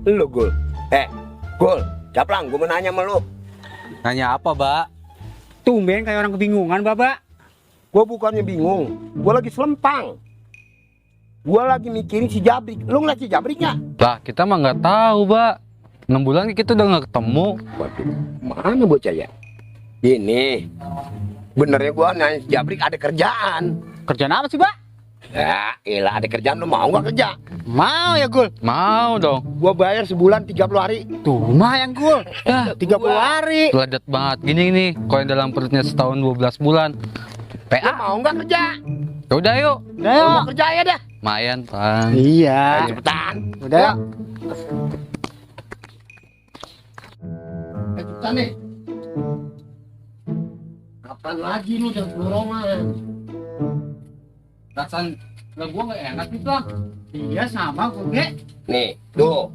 Lu Gul. Gul, Caplang, gue mau nanya sama lu. Nanya apa, Mbak? Tumben kayak orang kebingungan, Bapak. Gue bukannya bingung, gue lagi selempang. Gue lagi mikirin si Jabrik. Lu ngeliat si Jabrik nggak? Lah, kita mah nggak tahu, Mbak. 6 bulan kita udah nggak ketemu. Waduh, mana bocah ya? Ini, benernya gue nanya si Jabrik ada kerjaan. Kerjaan apa sih, Pak? Ya, elah ada kerjaan, lu mau nggak kerja? Mau ya, Gul? Mau dong. Gue bayar sebulan 30 hari. Tuh, lumayan, Gul. Ya, 30 hari. padat banget gini nih. Kalau yang dalam perutnya setahun 12 bulan. Lu PA. mau nggak kerja? Ya udah yuk. Udah, Lu yuk. mau kerja ya dah. Lumayan, Bang. Iya. Ayo cepetan. Udah, yuk. Cepetan nih. Kapan lagi lu udah dorongan? Rasaan lah gua nggak enak nih, Bang. Iya, sama, Gue. Nih, tuh.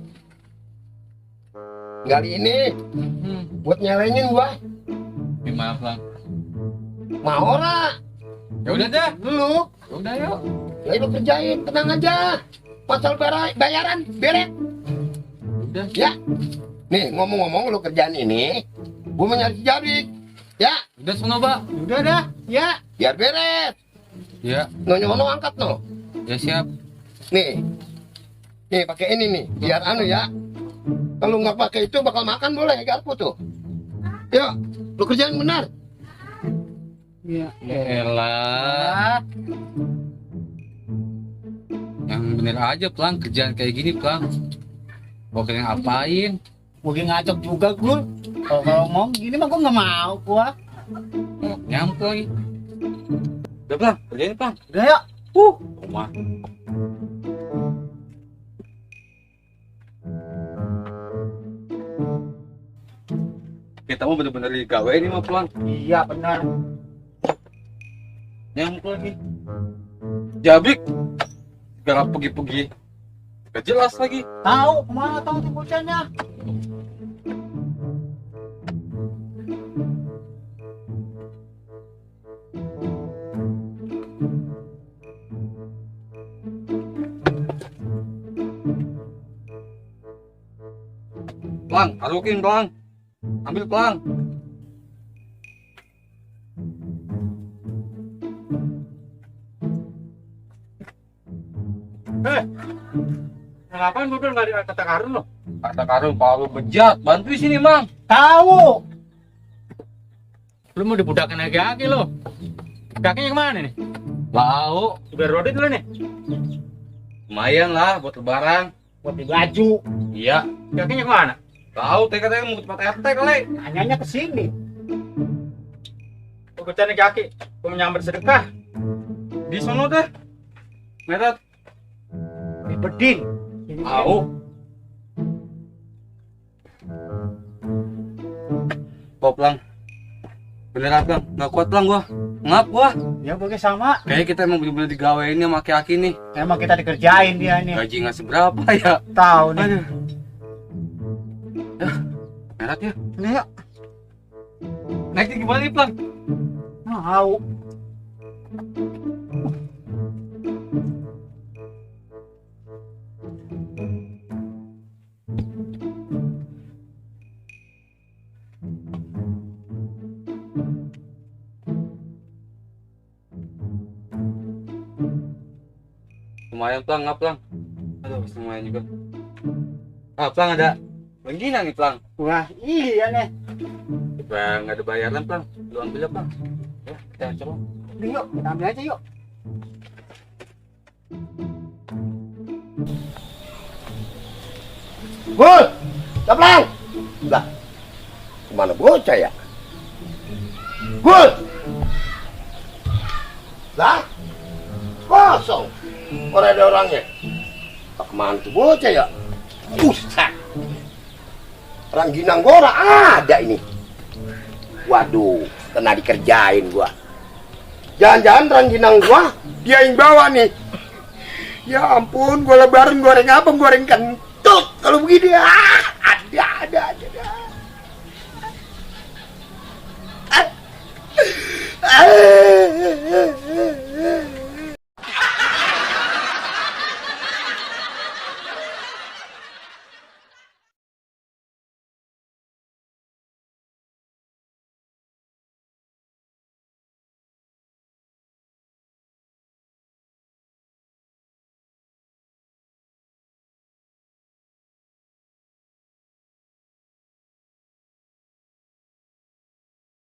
Kali ini buat nyelengin gua. Gimana, Bang? Mau ora? Ya udah deh. Lu, Ya udah yuk. ya lu kerjain, tenang aja. Masalah bayaran, beres. Udah. Ya. Nih, ngomong-ngomong lu kerjaan ini, gua mau nyari si Jabrik. Ya, Udah sono, Mbak. Udah dah. Ya. biar beres. Ya, Nyonya angkat no. ya siap. Nih. Nih, pakai ini nih, biar anu ya. Kalau nggak pakai itu bakal makan boleh garpu tuh. Yuk, lu kerjaan benar. Iya. Elah. Yang bener aja, Plang. Kerjaan kayak gini, Plang. Oke, ngapain? Gue ngacok juga, Gul. Kalau ngomong gini mah gue nggak mau, gua. Nyamuk lagi. Udah, Plang. Kerjain, Plang. Udah, yuk. Rumah. Kita mau bener-bener digawe ini mah, Plang. Iya, benar. Nyamuk lagi. Jabrik. Segala pergi-pergi. Gak jelas lagi. Tahu kemana tahu tuh bocahnya? Plang, harukin, Plang. Ambil, Plang. Ngapain mobil nggak ada kata karun lo? Kata Karun, kalau bejat, bantu di sini, Mang. Tahu. Lu mau dibudakin lagi lo? Kakinya kemana nih? Lau, Udah rodit dulu nih. lumayan lah buat lebaran. Buat di baju. Iya. Kakinya kemana? Tahu, TKT mau ke tempat RT kali. Nanyanya ke sini. Bocah nih kaki. Gua menyambar sedekah. Di sono deh. Meret. Di bedin. Tahu. Kok, Plang? Beneran, Plang? Nggak kuat, Plang, gua. Ngap gua. Ya pokoknya sama. Kayaknya kita emang bener-bener digawain sama Aki nih. Emang kita dikerjain dia nih. Gaji nggak seberapa ya. Tahu nih. Aduh. Meret ya. Nih yuk. Naiknya gimana nih, Plang? Tahu. Lumayan, Plang, ngap, Plang. Aduh, lumayan juga. Ah, Plang, ada Bangkina nih, Plang. Wah, iya nih. Bang, nggak ada bayaran, Plang. Lu ambil ya, Plang. Ya, kita coba. Nih yuk, kita ambil aja yuk. Gul, Caplang. Lah, kemana bocah ya? Gul. Lah, kosong. Orang ada orangnya. Kemana tuh bocah ya? Ustaz. Rangginang gora ada ini. Waduh, kena dikerjain gua. Jangan-jangan rangginang gua dia yang bawa nih. Ya ampun, gua lebaran goreng apa? Goreng kentut. Kalau begini ada. Ah.